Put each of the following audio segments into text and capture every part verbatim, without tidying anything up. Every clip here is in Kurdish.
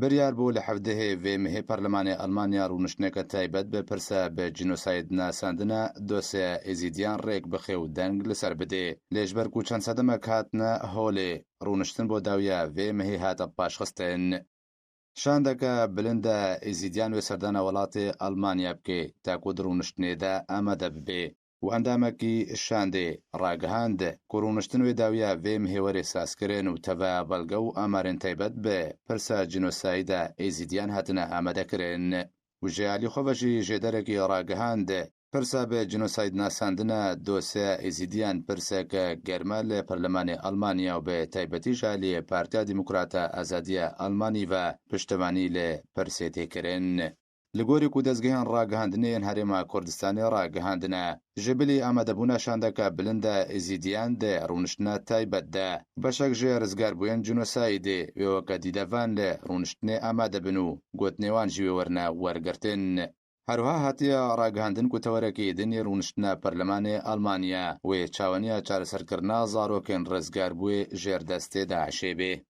Biryar bû li hevdehê vê mehê Perlemanê Almanya rûniştineke taybet bi pirsa bi cînosayd nasandina dosyeya Êzîdiyan rêk bixe û deng li ser bidê. Lê ji ber ku çend sedemek hatine holê, rûniştin bo dawiya vê mehê hate paşxistin. Şandeke bilind e Êzîdiyan wê serdana welatê Almanya bike, ta ku di rûniştinê de amade bibe. Û endamekî şandê ragihand ku rûniştin wê dawiya vê mihêwerê sazkirin û teva belge û amarên taybet bi pirsa cînosayda Êzîdiyan hatine amadekirin. Û ji alî xwe ve jî jêderekî ragihand, pirsa bi cînosayd nasandina dosyeya Êzîdiyan pirseke germ e li Perlemanê Almanya û bi taybetî ji aliyê Partiya Demokrata Azadiya Almanî ve piştevanî li pirsê tê kirin. Li gorî ku dezgehên ragihandinê yên Herêma Kurdistanê ragihandine, ji bilî amadebûna şandeke bilind e Êzîdiyan di rûniştina taybet de, beşek ji rizgarbûyên cînosaydê wê weke dîdevan li rûniştinê amade bin û gotinê wan jî wê werine wergirtin. Herwiha hatiye ragihandin ku tewerekî din yê rûniştina Perlemanê Almanya wê çawaniya çareserkirina zarokên rizgarbûyê jêr destê DAIŞê bê.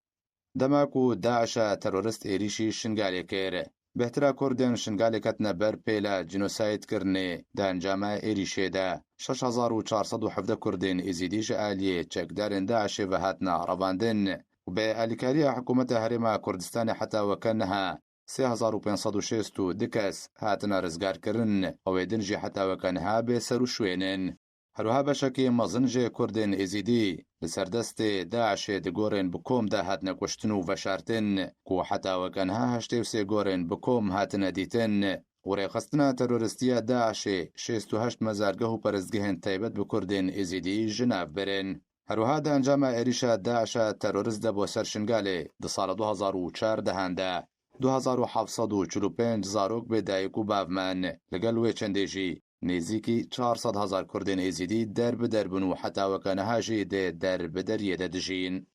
Dema ku DAIŞa terorist êrîşî Şingalê kir, bêhtira Kurdên Şingalê ketine ber pêla cînosaydkirinê. Di encama êrîşê de şeş hezar û çar sed û hevdeh Kurdên Êzîdî ji aliyê çekdarên DAIŞê ve hatine revandin û bi alîkariya Hikûmeta Herêma Kurdistanê heta weke niha sê hezar û pênc sed û şêst û du kes hatine rizgarkirin, ew ê din jî heta weke niha bê serûşwên in. Herwiha beşekî mezin ji Kurdên Êzîdî li ser destê DAIŞê di gorên bi kom de hatine kuştin û veşartin, ku heta weke niha heştê û sê gorên bi kom hatine dîtin û rêxistina terorîstî ya DAIŞê şêst û heşt mezargeh û perestgehên taybet bi Kurdên Êzîdî ji nav birin. Herwiha di encama êrîşa DAIŞa terorîst de bo ser Şingalê di sala du hezar û çardehan de du hezar û heft sed û çil û pênc zarok bê dayik û bav man. Li gel wê çendê jî nêzîkî çar sed hezar Kurdên Êzîdî der bi der bûn û heta weke niha jî di derbideriyê de dijîn.